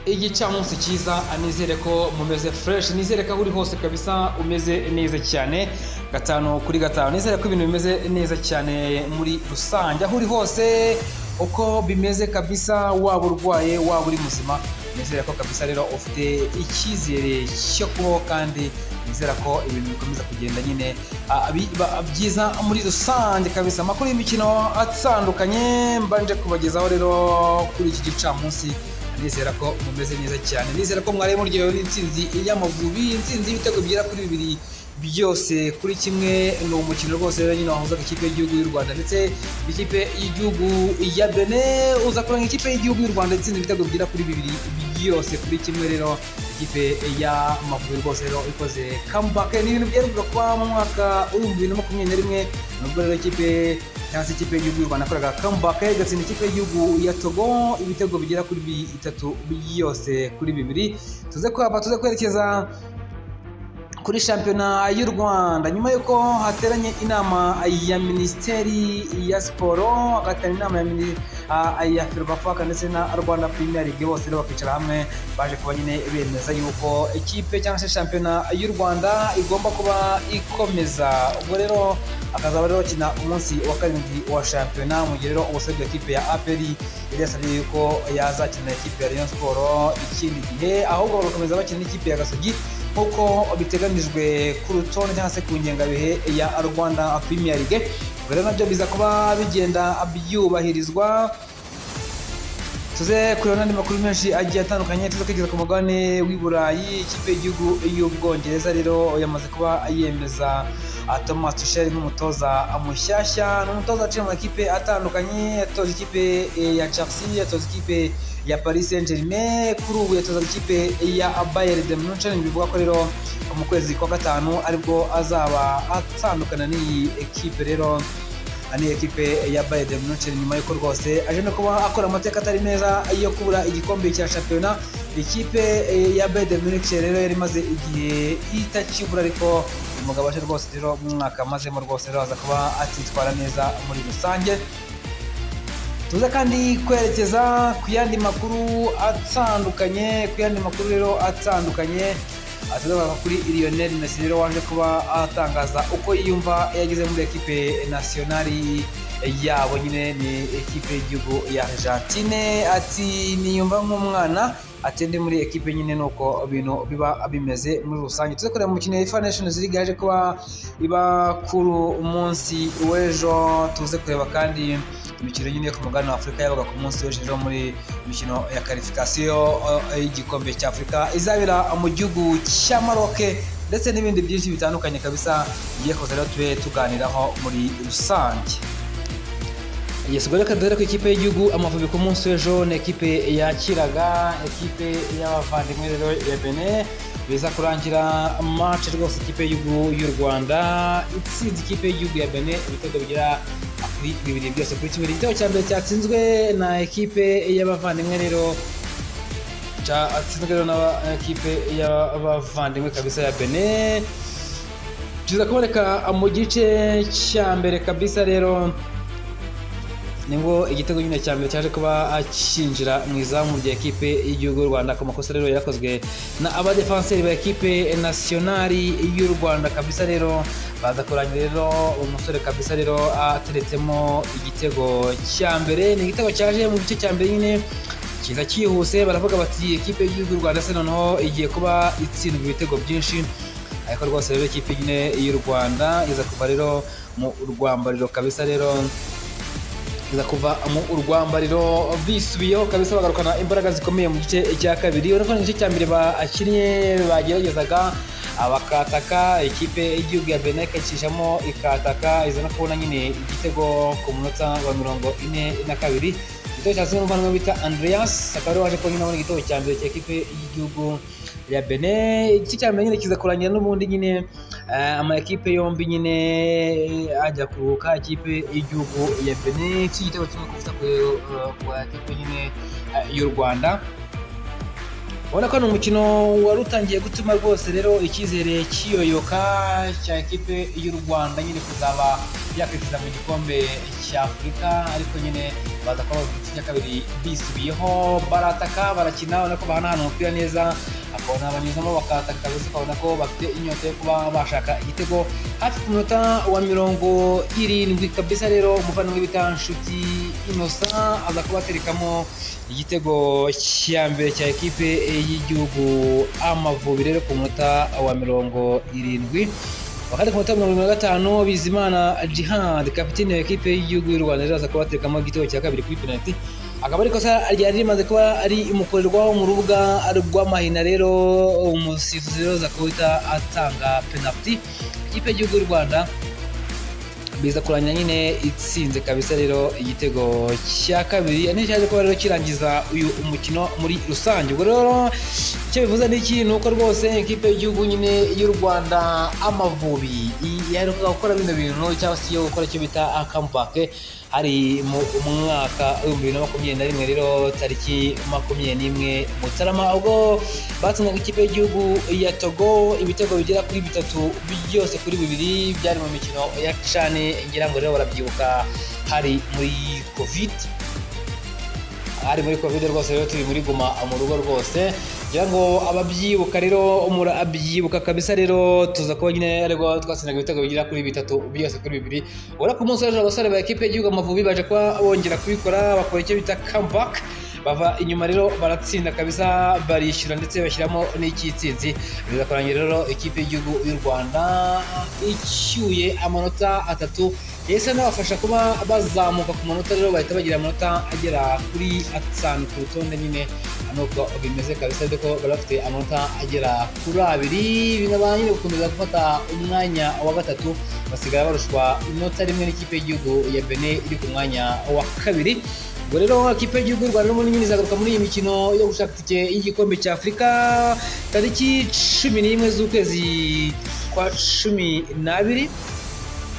Igicamunsi cyiza, nizere ko mumeze fresh, nizere ko aho uri hose kabisa umeze neza cyane, gatanu kuri gatanu. Nizere ko ibintu bimeze neza cyane muri rusange aho uri hose, uko bimeze kabisa, waba urwaye, waba uri muzima, nizere ko kabisa rero ufite icyizere cyo kubaho, kandi nizera ko ibintu bikomeza kugenda nyine biba byiza muri rusange kabisa. Amakuru y'imikino atandukanye mbanje kubagezaho rero kuri iki gicamunsi, nizera ko mumeze neza cyane, nizera ko mwari muryohewe n'intsinzi y'Amavubi, intsinzi y'ibitego bigera kuri 2 byose kuri 1. Ni umukino rwose rero nyine wahuzaga ikipe y'igihugu y'u Rwanda ndetse n'ikipe y'igihugu ya Benin, uza kuranga ikipe y'igihugu y'u Rwanda itsinda ibitego bigera kuri 2 byose kuri 1. Rero ikipe y'Amavubi rwose rero ikoze comeback, ni ibintu byaheruka kuba mu mwaka wa 2021, nubwo rero ikipe cyangwa se ikipe y'igihugu y'u Rwanda yakoraga comeback igatsinda ikipe y'igihugu ya Togo ibitego bigera kuri 3 byose kuri 2. Tuze kuhava, tuze kwerekeza kuri shampiyona y'u Rwanda, nyuma y'uko hateranye inama ya Minisiteri ya Siporo, hagaterana inama ya FERWAFA ndetse na Rwanda Premier League, bose rero bakicara hamwe, baje kuba nyine bemeza yuko ikipe cyangwa se shampiyona y'u Rwanda igomba kuba ikomeza. Ubwo rero akazaba rero bakina umunsi wa karindwi wa shampiyona, mu gihe rero ubusabe bwa ikipe ya APR yari yasabye yuko yazakina ikipe ya Rayon Sport ikindi gihe, ahubwo bagakomeza bakina n'ikipe ya Gasogi nk'uko biteganijwe ku rutonde cyangwa se ku ngengabihe ya Rwanda Premier League. Ubwo rero nabyo biza kuba bigenda byubahirizwa. Tuze kureba n'andi makuru menshi agiye atandukanye, tuze kwigeza ku mugabane w'i Burayi. Ikipe y'igihugu y'Ubwongereza rero yamaze kuba yemeza Thomas Tuchel nk'umutoza mushyashya. Ni umutoza waciye mu makipe atandukanye, yatoje ikipe ya Chelsea, yatoza ikipe ya Paris Saint-Germain, kuri ubu yatozaga ikipe ya Bayern de Munich. Bivuga ko rero mu kwezi kwa gatanu aribwo azaba atandukana n'iyi ekipe rero, ni ekipe ya Bayern de Munich, nyuma y'uko rwose aje no kuba akora amateka atari meza yo kubura igikombe cya shampiyona. Ikipe ya Bayern de Munich rero yari imaze igihe itakibura, ariko umugabo aje rwose rero mu mwaka amazemo rwose rero aza kuba atitwara neza muri rusange. Tuze kandi kwerekeza ku yandi makuru atandukanye, ku yandi makuru rero atandukanye tugaruka kuri Lionel Messi rero waje kuba atangaza uko yiyumva yageze muri ekipe nationale yabo nyine, ni ekipe y'igihugu ya Argentine. Ati: "Niyumva nk'umwana," ati, "ndi muri ekipe nyine, nuko ibintu biba bimeze muri rusange." Tuze kureba umukino wa UEFA Nations League yaje kuba iba kuri umunsi w'ejo. Tuze kureba kandi imikino nyine ku mugabane wa Afurika yabaga ku munsi w'ejo rero, muri imikino ya qualification y'igikombe cya Afurika izabera mu gihugu cya Maroc, ndetse n'ibindi byinshi bitandukanye kabisa bigiye kuza rero tube tuganiraho muri rusange. Yes, ubwo reka duhere ku ikipe y'igihugu Amavubi. Ku munsi w'ejo ni ekipe yakiraga ekipe y'abavandimwe rero ya Benin, biza kurangira match rwose ikipe y'igihugu y'u Rwanda itsinze ikipe y'igihugu ya Benin ibitego bigera kuri 2 byose kuri 1. Igitego cya mbere cyatsinzwe na ekipe y'abavandimwe rero, cyatsinzwe rero na ekipe y'abavandimwe kabisa ya Benin, kiza kuboneka mu gice cya mbere kabisa. Rero nibwo igitego nyine cya mbere cyaje kuba cyinjira mu izamu rya ekipe y'igihugu y'u Rwanda, ku makosa rero yarakozwe na abadefanseri ba ekipe nationale y'u Rwanda kabisa. Rero baza kurangira rero umusore kabisa rero ateretsemo igitego cya mbere. Ni igitego cyaje mu gice cya mbere nyine, kiza cyihuse. Baravuga bati: "Ekipe y'igihugu y'u Rwanda se noneho igiye kuba itsindwa ibitego byinshi?" Ariko rwose rero ikipe nyine y'u Rwanda iza kuva rero mu rwambariro kabisa, rero iza kuva mu rwambariro bisubiyeho kabisa, bagarukana imbaraga zikomeye mu gice cya kabiri. Urabona ko mu gice cya mbere bakinnye bageragezaga bakataka, ikipe y'igihugu ya Benin ikacishamo ikataka, iza no kubona nyine igitego ku munota wa 42, igitego cyatsinzwe n'umuvandimwe bita Andreas, akaba ariwe waje kuba nyine abona igitego cya mbere cya ekipe y'igihugu ya Benin. Igice cya mbere nyine kiza kurangira n'ubundi nyine ama ekipe yombi nyine ajya kuruhuka, ikipe y'igihugu ya Benin igitego 1 ku busa ku ekipe nyine y'u Rwanda. Ubona ko ni umukino wari utangiye gutuma rwose rero icyizere kiyoyoka cya ekipe y'u Rwanda nyine kuzaba yakwerekeza mu gikombe cya Afurika, ariko nyine baza kuba mu gice cya kabiri bisubiyeho, barataka, barakina, ubona ko bahanahana umupira neza, akabona banyuzamo bakataka kabisa, ukabona ko bafite inyota yo kuba bashaka igitego. Hafi ku munota wa 70 kabisa rero, umuvandimwe bita Nshuti Innocent aza kuba aterekamo igitego cya mbere cya ekipe y'igihugu Amavubi. Rero ku munota wa 70 wakati, ku munota wa 75, Bizimana Djihad, kapiteni wa ekipe y'igihugu y'u Rwanda, rero aza kuba aterekamo igitego cya kabiri kuri penalty, akaba ari ikosa ryari rimaze kuba ari imukorerwaho mu rubuga rw'amahina. Rero umusifuzi rero aza kuhita atanga penalty. Ikipe y'igihugu y'u Rwanda biza kurangira nyine itsinze kabisa. Rero igitego cya kabiri nicyo cyaje kuba rero kirangiza uyu umukino muri rusange. Ubwo rero icyo bivuze ni iki? Ni uko rwose ikipe y'igihugu nyine y'u Rwanda Amavubi yaherukaga gukora bino bintu, cyangwa se yo gukora icyo bita comeback, hari mu mwaka wa 2021 rero, tariki 21 Mutarama, ubwo batsindaga ikipe y'igihugu ya Togo ibitego bigera kuri 3 byose kuri 2. Byari mu mikino ya CHAN, ngira ngo rero barabyibuka, hari muri Covid, hari muri Covid rwose. Rero turi muri guma mu rugo rwose, ngira ngo ababyibuka rero murabyibuka kabisa. Rero tuza kuba nyine ariko twatsindaga ibitego bigera kuri 3 byose kuri 2. Ubona ku munsi w'ejo abasore ba ekipe y'igihugu Amavubi baje kuba bongera kubikora, bakora icyo bita comeback, bava inyuma rero baratsinda kabisa, barishyura ndetse bashyiramo n'icyitsinzi. Biza kurangira rero ikipe y'igihugu y'u Rwanda icyuye amanota 3, yahise anabafasha kuba bazamuka ku manota. Rero bahita bagira amanota agera kuri 5 ku rutonde nyine, nuko bimeze kabisa, ariko bari bafite amanota agera kuri 2, binaba nyine gukomeza gufata umwanya wa gatatu, basigara barushwa inota rimwe n'ikipe y'igihugu ya Benin iri ku mwanya wa kabiri. Ubwo rero ikipe y'igihugu y'u Rwanda n'ubundi nyine izagaruka muri iyi mikino yo gushaka itike y'igikombe cya Afurika tariki 11 z'ukwezi kwa 12,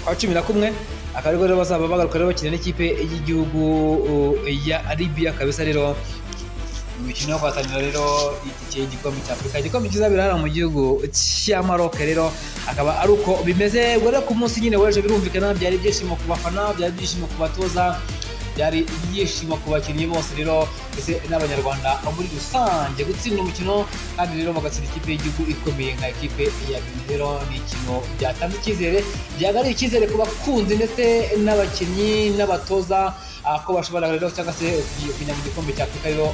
kwa 11, akaba aribwo rero bazaba bagaruka rero bakina n'ikipe y'igihugu ya Libya kabisa. Rero imikino yo guhatanira rero itike y'igikombe cya Afurika, igikombe kizabera hano mu gihugu cya Maroc, rero akaba ari uko bimeze. Ubwo rero ku munsi nyine w'ejo birumvikana byari ibyishimo ku bafana, byari ibyishimo ku batoza, byari ibyishimo ku bakinnyi bose rero, ndetse n'Abanyarwanda muri rusange. Gutsinda umukino kandi rero bagatsinda ikipe y'igihugu ikomeye nka ekipe ya Benin, rero ni ikintu byatanze icyizere, byagaruye icyizere ku bakunzi ndetse n'abakinnyi n'abatoza, ko bashobora rero cyangwa se kujya mu gikombe cya Afurika rero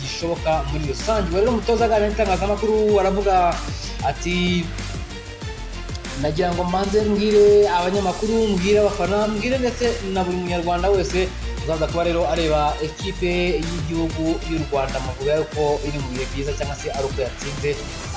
gishoboka muri rusange. Ubwo rero umutoza aganira n'itangazamakuru aravuga ati: "Nagira ngo mbanze mbwire abanyamakuru, mbwire abafana, mbwire ndetse na buri munyarwanda wese uzaza kuba rero areba ekipe y'igihugu y'u Rwanda Amavubi yuko iri mu bihe byiza cyangwa se ari uko yatsinze."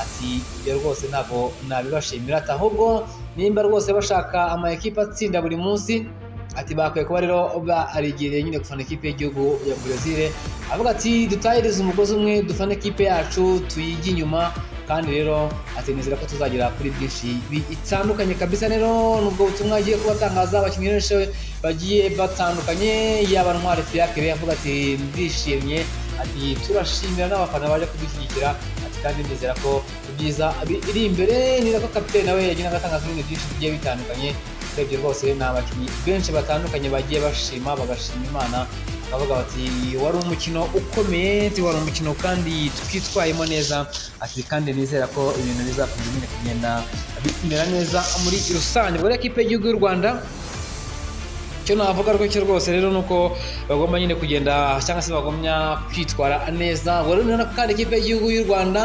Ati: "Ibyo rwose ntabwo nabibashimira." Ati: "Ahubwo nimba rwose bashaka ama ekipe atsinda buri munsi," ati, "bakwiye kuba rero barigiriye nyine gufana ekipe y'igihugu ya Brazil." Avuga ati: "Dutahirize umugozi umwe, dufane ekipe yacu, tuyige inyuma." Kandi rero ati: "Nizera ko tuzagera kuri byinshi bitandukanye kabisa." Rero nubwo butumwa agiye kubatangaza, abakinnyi benshi bagiye batandukanye, yaba Ntwari Fiacre avuga ati: "Ndishimye," ati: "Turashimira n'abafana baje kudushyigikira," ati: "Kandi nizera ko ibyiza biri imbere." Ni nako kapitene nawe yagendaga atangaza ibintu byinshi bigiye bitandukanye. Urebye rwose ni abakinnyi benshi batandukanye bagiye bashima, bagashima Imana, bakavuga bati: "Wari umukino ukomeye," ati: "Wari umukino kandi twitwayemo neza," ati: "Kandi nizera ko ibintu bizakomeza nyine kugenda bimera neza muri rusange." Ubwo rero ekipe y'igihugu y'u Rwanda, icyo navuga rwose rwose rero ni uko bagomba nyine kugenda cyangwa se bagomya kwitwara neza. Ubwo rero kandi ikipe y'igihugu y'u Rwanda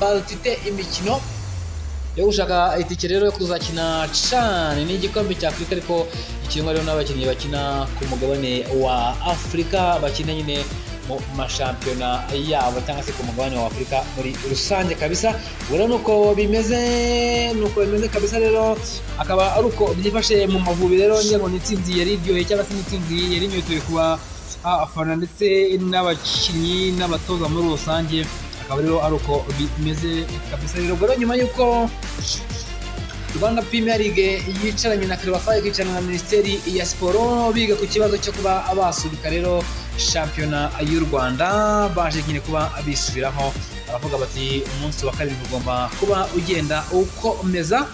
bafite imikino yo gushaka itike rero yo kuzakina CHAN, ni igikombe cya Afurika ariko gikinwa rero n'abakinnyi bakina ku mugabane wa Afurika, bakina nyine mu mashampiyona yabo cyangwa se ku mugabane wa Afurika muri rusange kabisa. Ubwo rero nuko bimeze kabisa. Rero akaba ari uko byifashe mu Mavubi. Rero ngira ngo ni intsinzi yari iryoheye cyangwa se n'intsinzi yari inyotewe kuba abafana ndetse n'abakinnyi n'abatoza muri rusange, akaba rero ari uko bimeze kabisa. Rero ubwo rero nyuma y'uko Rwanda Premier League yicaranye na Ferwafa, ikicarana na Minisiteri ya Siporo, biga ku kibazo cyo kuba basubika rero shampiyona y'u Rwanda, baje nyine kuba bisubiraho, baravuga bati: "Umunsi wa karindwi ugomba kuba ugenda ukomeza."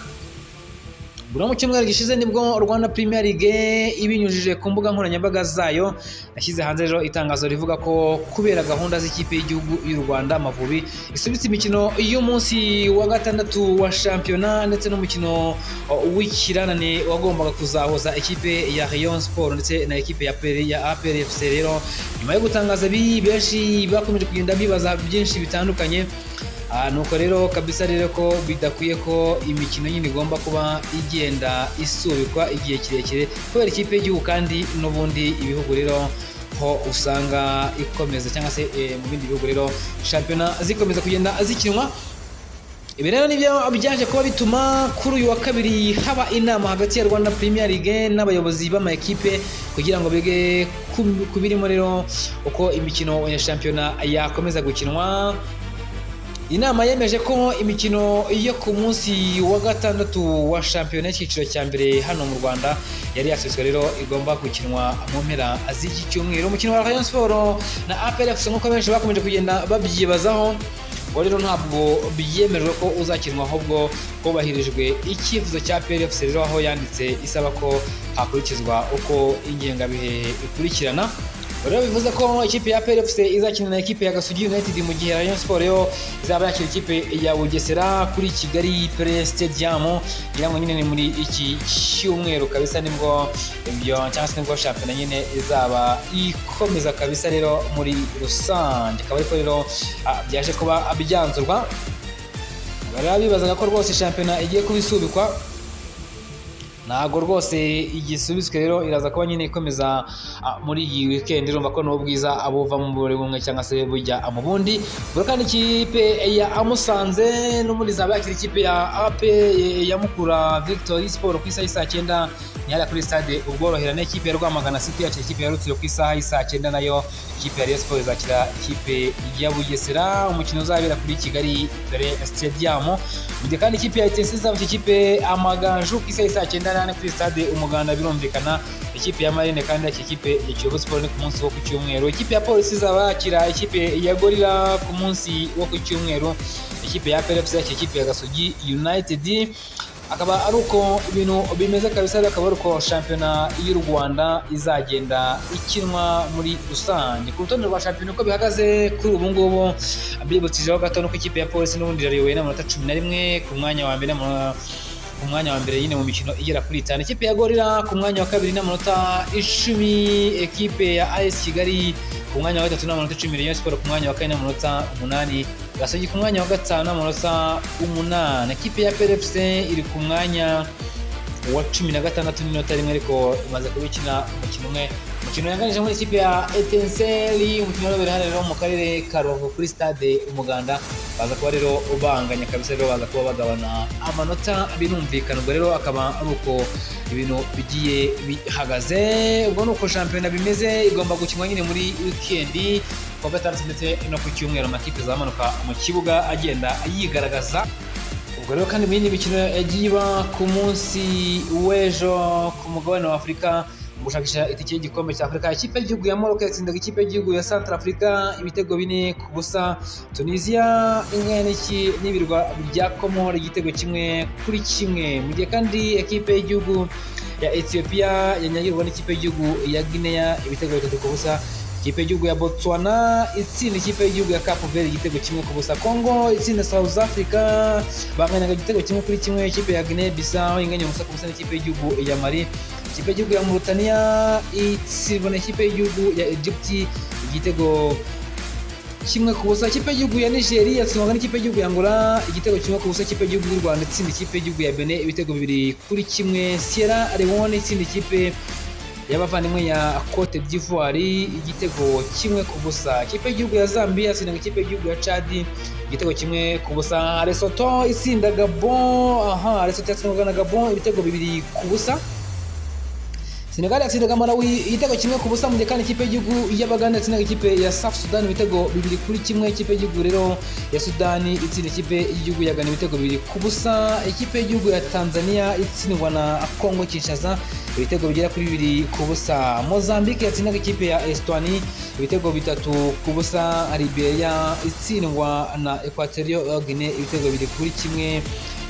Buri mu cyumweru gishize nibwo Rwanda Premier League, ibinyujije ku mbuga nkoranyambaga zayo, yashyize hanze rero itangazo rivuga ko kubera gahunda z'ikipe y'igihugu y'u Rwanda Amavubi, isubitse imikino y'umunsi wa gatandatu wa shampiyona ndetse n'umukino w'ikiranane wagombaga kuzahuza ikipe ya Rayon Sport ndetse na ekipe ya APR FC. Rero nyuma yo gutangaza ibi, benshi bakomeje kugenda bibaza byinshi bitandukanye. Nuko rero kabisa rero ko bidakwiye ko imikino nyine igomba kuba igenda isubikwa igihe kirekire kubera ikipe y'igihugu, kandi n'ubundi ibihugu rero ho usanga ikomeza, cyangwa se mu bindi bihugu rero shampiyona zikomeza kugenda zikinwa. Ibi rero nibyo byaje kuba bituma kuri uyu wa kabiri haba inama hagati ya Rwanda Premier League n'abayobozi b'ama ekipe kugira ngo bige ku birimo rero uko imikino ya shampiyona yakomeza gukinwa. Inama yemeje ko imikino yo ku munsi wa gatandatu wa shampiyona y'icyiciro cya mbere hano mu Rwanda yari yasubitswe rero igomba gukinwa mu mpera z'iki cyumweru. Umukino wa Rayon Sport na APR FC, nk'uko benshi bakomeje kugenda babyibazaho, ngo rero ntabwo byemejwe ko uzakinwa, ahubwo hubahirijwe icyifuzo cya APR FC rero, aho yanditse isaba ko hakurikizwa uko ingengabihe ikurikirana. Rero bivuze ko ikipe ya APR FC izakina na ekipe ya Gasogi United, mu gihe Rayon Sport yo izaba yakira ikipe ya Bugesera kuri Kigali Pele Stadium. Ngira ngo nyine ni muri iki cyumweru kabisa nibwo ibyo, cyangwa se nibwo shampiyona nyine izaba ikomeza kabisa. Rero muri rusange akaba ariko rero byaje kuba byanzurwa. Bari bibazaga ko rwose shampiyona igiye kuba isubikwa, ntabwo rwose igisubitswe. Rero iraza kuba nyine ikomeza muri iyi weekend. Urumva ko n'ubwiza buva mu buri bumwe cyangwa se bujya mu bundi. Ubwo kandi ikipe ya Musanze n'ubundi izaba yakira ikipe ya AP ya Mukura Victory Sport ku isaha y'isaa 9, ni hariya kuri Stade Ubworoherane. Ikipe ya Rwamagana City yakira ikipe ya Rutsiro ku isaha y'isaa 9, nayo ikipe ya Rayon Sport izakira ikipe ya Bugesera, umukino uzabera kuri Kigali Pele Stadium. Mu gihe kandi ikipe ya Etincelles izaba ikipe Amagaju ku isaha y'isaa 9 nane kuri Stade Umuganda. Birumvikana, ikipe ya Marine kandi yakira ikipe ya Kiyovu Sport, ni ku munsi wo ku cyumweru. Ikipe ya Polisi izaba yakira ikipe ya Gorilla ku munsi wo ku cyumweru, ikipe ya APR FC yakira ikipe ya Gasogi United. Akaba ari uko ibintu bimeze kabisa. Rero akaba ari uko shampiyona y'u Rwanda izagenda ikinwa muri rusange. Ku rutonde rwa shampiyona uko bihagaze kuri ubu ngubu, mbibutsijeho gato, nuko ikipe ya Polisi n'ubundi irayobowe n'amanota 11 ku mwanya wa mbere, ku mwanya wa mbere nyine mu mikino igera kuri itanu. Ikipe ya Gorilla ku mwanya wa kabiri n'amanota 10, ekipe ya AS Kigali ku mwanya wa gatatu n'amanota 10, Rayon Sport ku mwanya wa kane n'amanota 8, Gasogi ku mwanya wa gatanu n'amanota 8. Ekipe ya APR FC iri ku mwanya wa 16 n'inota 1, ariko imaze kuba ikina umukino umwe, umukino yanganije muri ikipe ya Etincelles. Umukino wabera hano rero mu karere ka Rubavu kuri Stade Umuganda, baza kuba rero banganya kabisa, rero baza kuba bagabana amanota, birumvikana. Ubwo rero akaba ari uko ibintu bigiye bihagaze. Ubwo ni uko shampiyona bimeze, igomba gukinwa nyine muri weekend, kuwa gatandatu ndetse no ku cyumweru, amakipe azamanuka mu kibuga agenda yigaragaza. Ubwo rero kandi mu yindi mikino yagiye iba ku munsi w'ejo ku mugabane wa Afurika mu gushakisha itike y'igikombe cya Afurika, ikipe y'igihugu ya Morocco yatsindaga ikipe y'igihugu ya Central Africa ibitego 4-0. Tunisia inganya n'ibirwa bya Comore igitego 1-1. Mu gihe kandi ekipe y'igihugu ya Ethiopia yanyagirwa n'ikipe y'igihugu ya Guinea ibitego 3-0. Ikipe y'igihugu ya Botswana itsinda ikipe y'igihugu ya Cape Verde igitego 1-0. Congo itsinda South Africa, banganyaga igitego 1-1. Ikipe ya Guinea Bissau inganya 0-0 n'ikipe y'igihugu ya Mali. Ikipe y'igihugu ya Mauritania itsindwa n'ikipe y'igihugu ya Egypt igitego 1-0. Ikipe y'igihugu ya Nigeria yatsindwaga n'ikipe y'igihugu ya Angola igitego 1-0. Ikipe y'igihugu y'u Rwanda itsinda ikipe y'igihugu ya Benin ibitego 2-1. Sierra Leone itsinda ikipe y'abavandimwe ya Cote d'Ivoire igitego 1-0. Ikipe y'igihugu ya Zambia yatsindaga ikipe y'igihugu ya Chad igitego 1-0. Lesotho itsinda Gabon, aha Lesotho yatsindwaga na Gabon ibitego 2-0. Senegal yatsindaga Malawi igitego 1-0. Mu gihe kandi ikipe y'igihugu y'Abagande yatsindaga ikipe ya South Sudan ibitego 2-1. Ikipe y'igihugu rero ya Sudani itsinda ikipe y'igihugu ya Ghana ibitego 2-0. Ikipe y'igihugu ya Tanzania itsindwa na Congo Kinshasa ibitego bigera kuri 2-0. Mozambique yatsindaga ikipe ya Eswatini ibitego 3-0. Liberia itsindwa na Equatorial Guinea ibitego 2-1.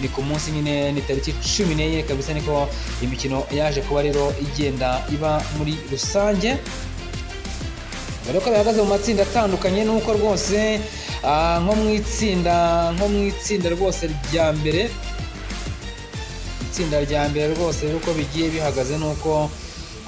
Ni ku munsi nyine, ni tariki 14 kabisa, niko imikino yaje kuba rero igenda iba muri rusange. Dore ko bihagaze mu matsinda atandukanye, nuko rwose nko mu itsinda rwose rya mbere, itsinda rya mbere rwose uko bigiye bihagaze, nuko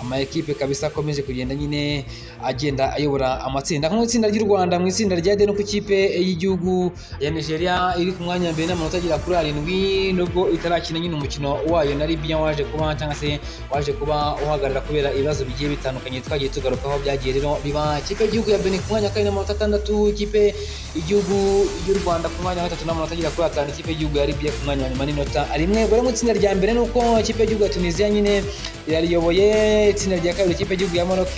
ama ekipe kabisa akomeje kugenda nyine agenda ayobora amatsinda. Nko mu itsinda ry'u Rwanda, mu itsinda rya D, nuko ikipe y'igihugu ya Nigeria iri ku mwanya wa mbere n'amanota agera kuri 7, nubwo itarakina nyine umukino wayo na Libya waje kuba, cyangwa se waje kuba uhagarara kubera ibibazo bigiye bitandukanye twagiye tugarukaho byagiye rero biba. Ikipe y'igihugu ya Benin ku mwanya wa kabiri n'amanota 6, ikipe y'igihugu y'u Rwanda ku mwanya wa gatatu n'amanota agera kuri 5, ikipe y'igihugu ya Libya ku mwanya wa nyuma n'inota 1. Ubwo rero mu itsinda rya mbere, nuko ikipe y'igihugu ya Tunisia nyine irariyoboye. Itsinda rya kabiri, ikipe y'igihugu ya Maroc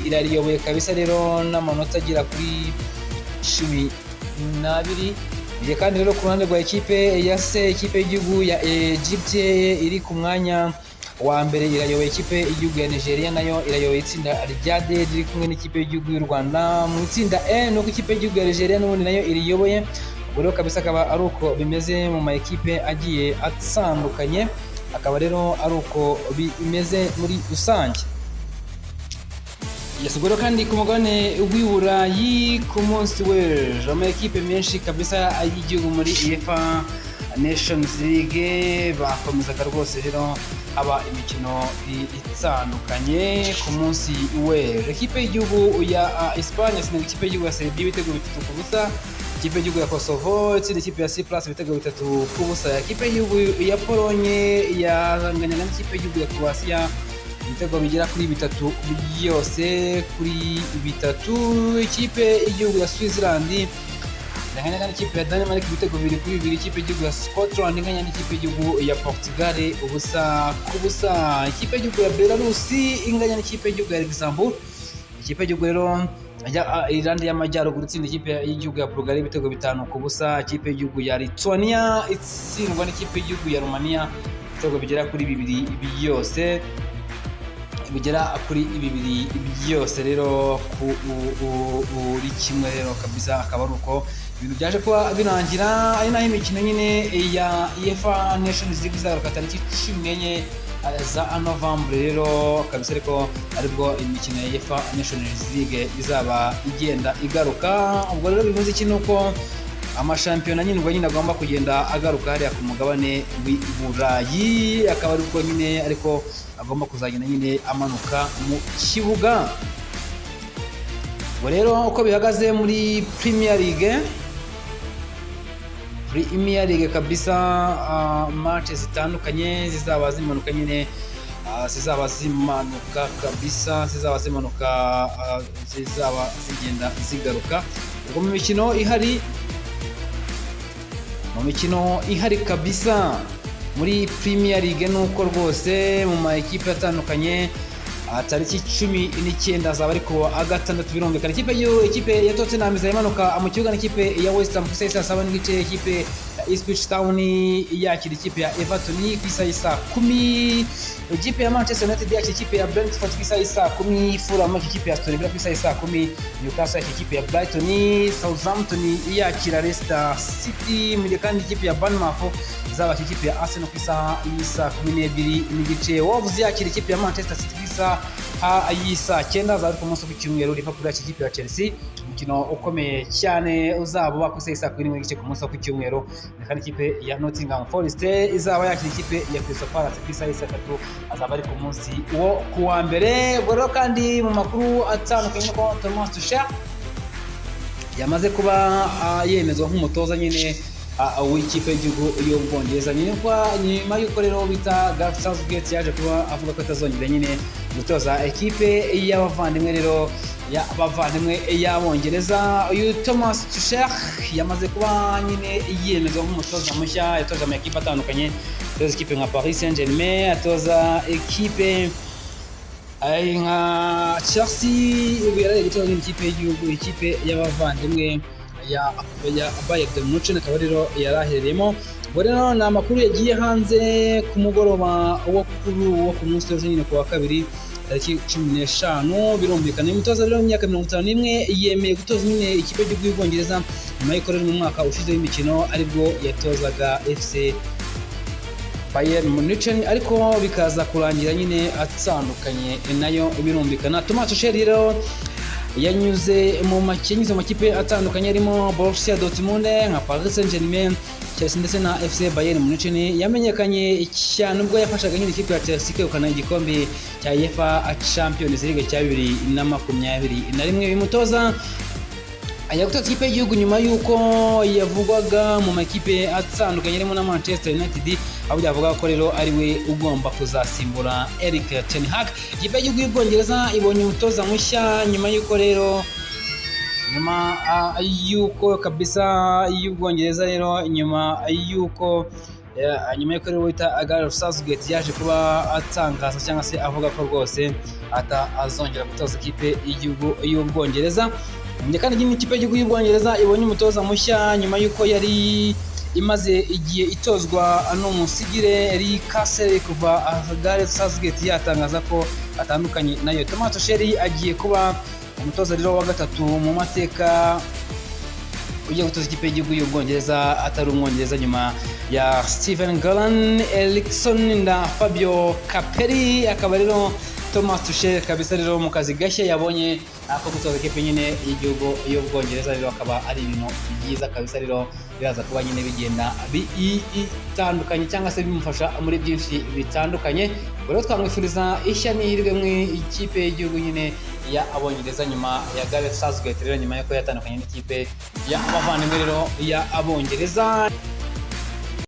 irariyoboye kabisa rero n'amanota agera kuri 12. Igihe kandi rero ku ruhande rwa ikipe ya C, ikipe y'igihugu ya Egypte iri ku mwanya wa mbere, irayoboye. Ikipe y'igihugu ya Nigeria nayo irayoboye itsinda rya D riri kumwe n'ikipe y'igihugu y'u Rwanda. Mu itsinda E, nuko ikipe y'igihugu ya Nigeria n'ubundi nayo iriyoboye. Ubwo rero kabisa akaba ari uko bimeze mu ma ekipe agiye atandukanye, akaba rero ari uko bimeze muri rusange. Yes, ubwo rero kandi ku mugabane w'i Burayi, ku munsi w'ejo ama ekipe menshi kabisa y'igihugu muri UEFA Nations League bakomezaga rwose rero haba imikino itandukanye. Ku munsi w'ejo ekipe y'igihugu ya Espagne yatsinze ikipe y'igihugu ya Serbia ibitego 3-0. Ikipe y'igihugu ya Kosovo itsinda ikipe ya Cyprus ibitego 3-0. Ikipe y'igihugu ya Polonye yanganyaga n'ikipe y'igihugu ya Croatia ibitego bigera kuri bitatu byose kuri bitatu. Ikipe y'igihugu ya Switzerland inganya n'ikipe ya Denmark ibitego 2-2. Ikipe y'igihugu ya Scotland inganya n'ikipe y'igihugu ya Portugal 0-0. Ikipe y'igihugu ya Belarus inganya n'ikipe y'igihugu ya Luxembourg. Ikipe y'igihugu rero ya Ireland y'Amajyaruguru itsinda ikipe y'igihugu ya Bulgaria ibitego 5-0. Ikipe y'igihugu ya Lithuania itsindwa n'ikipe y'igihugu ya Romania ibitego bigera kuri bibiri byose, bigera kuri bibiri byose rero kuri kimwe. Rero kabisa akaba ari uko ibintu byaje kuba birangira, ari naho imikino nyine ya UEFA Nations League izagaruka tariki 14 za Novembre rero kabisa, ariko aribwo imikino ya UEFA Nations League izaba igenda igaruka. Ubwo rero bivuze iki? Nuko amashampiyona nyine ubwo nyine agomba kugenda agaruka hariya ku mugabane w'i Burayi, akaba ariko nyine ariko agomba kuzagenda nyine amanuka mu kibuga. Ubwo rero uko bihagaze muri Premier League, Premier League kabisa, match zitandukanye zizaba zimanuka nyine, zizaba zimanuka kabisa, zizaba zimanuka, zizaba zigenda zigaruka. Ubwo mu mikino ihari kabisa muri Premier League, nuko rwose mu ma ekipe atandukanye, tariki 19 azaba ari ku wa gatandatu, birumvikana, ikipe ya Tottenham izaba imanuka mu kibuga n'ikipe ya West Ham ku isaha y'i saa 7:30. Ikipe ya Ipswich Town yakira ikipe ya Everton ku isaha y'i saa 10. Ikipe ya Manchester United yakira ikipe ya Brentford ku isaha y'i saa 10. Fulham yakira ikipe ya Aston Villa ku isaha y'i saa 10. Newcastle yakira ikipe ya Brighton. Southampton yakira Leicester City, mu gihe kandi ikipe ya Bournemouth izaba ikipe ya Arsenal ku isaha y'i saa 12:30. Wolves yakira ikipe ya Manchester City ku isaha y'i saa 9, azaba ari ku munsi wo ku cyumweru. Liverpool yakira ikipe ya Chelsea, umukino ukomeye cyane uzaba uba ku isaha y'i saa 11:30 ku munsi wo ku cyumweru. Kandi ikipe ya Nottingham Forest izaba yakira ikipe ya Crystal Palace ku isaha y'i saa 3, azaba ari ku munsi wo ku wa mbere. Ubwo rero kandi mu makuru atandukanye, nuko Thomas Tuchel yamaze kuba yemezwa nk'umutoza nyine w'ikipe y'igihugu y'Ubwongereza, nyuma y'uko rero bita Gareth Southgate yaje kuba avuga ko atazongera nyine gutoza ekipe y'abavandimwe rero, y'abavandimwe y'Abongereza. Uyu Thomas Tuchel yamaze kuba nyine yemezwa nk'umutoza mushya. Yatoje ama ekipe atandukanye, atoza ikipe nka Paris Saint-Germain, atoza ekipe nka Chelsea, ubu yaraye gutoza nyine ikipe y'igihugu, ikipe y'abavandimwe ya Bayern Munich, akaba rero yaraherereyemo. Ubwo rero ni amakuru yagiye hanze ku mugoroba wo kuri wo ku munsi w'ejo nyine ku wa kabiri tariki 15. Birumvikana, uyu mutoza rero w'imyaka 51 yemeye gutoza nyine ikipe y'igihugu y'Ubwongereza. Nyuma y'uko rero mu mwaka ushize w'imikino aribwo yatozaga FC Bayern Munich, ariko bikaza kurangira nyine atandukanye nayo, birumvikana. Thomas Tuchel rero yanyuze mu makipe atandukanye arimo Borussia Dortmund, nka Paris Saint-Germain, Chelsea ndetse na FC Bayern Munich. Yamenyekanye cyane ubwo yafashaga nyine ikipe ya Chelsea kwegukana igikombe cya UEFA Champions League cya 2021. Uyu mutoza ajya gutoza ikipe y'igihugu nyuma y'uko yavugwaga mu makipe atandukanye arimo na Manchester United, aho byavuga ko rero ari we ugomba kuzasimbura Erik ten Hag. Ikipe y'igihugu y'Ubwongereza ibonye umutoza mushya nyuma y'uko rero nyuma y'uko kabisa y'Ubwongereza rero nyuma y'uko rero wita Gareth Southgate yaje kuba atangaza cyangwa se avuga ko rwose azongera gutoza ikipe y'igihugu y'Ubwongereza. Kandi nyine ikipe y'igihugu y'Ubwongereza ibonye umutoza mushya nyuma y'uko yari imaze igihe itozwa n'umusigire Lee Carsley kuva Gareth Southgate yatangaza ko atandukanye nayo. Thomas Tuchel agiye kuba umutoza rero wa gatatu mu mateka ugiye gutoza ikipe y'igihugu y'Ubwongereza atari Umwongereza, nyuma ya Steven Goran Eriksson na Fabio Capelli. Akaba rero Thomas Tuchel kabisa rero mu kazi gashya yabonye ako gutoza ikipe nyine y'igihugu y'Ubwongereza, rero akaba ari ibintu byiza kabisa. Rero biraza kuba nyine bigenda bitandukanye cyangwa se bimufasha muri byinshi bitandukanye. Rero twamwifuriza ishya n'ihirwe mu ikipe y'igihugu nyine ya Abongereza nyuma ya Gareth Southgate rero, nyuma y'uko yatandukanye n'ikipe ya abavandimwe rero ya Abongereza.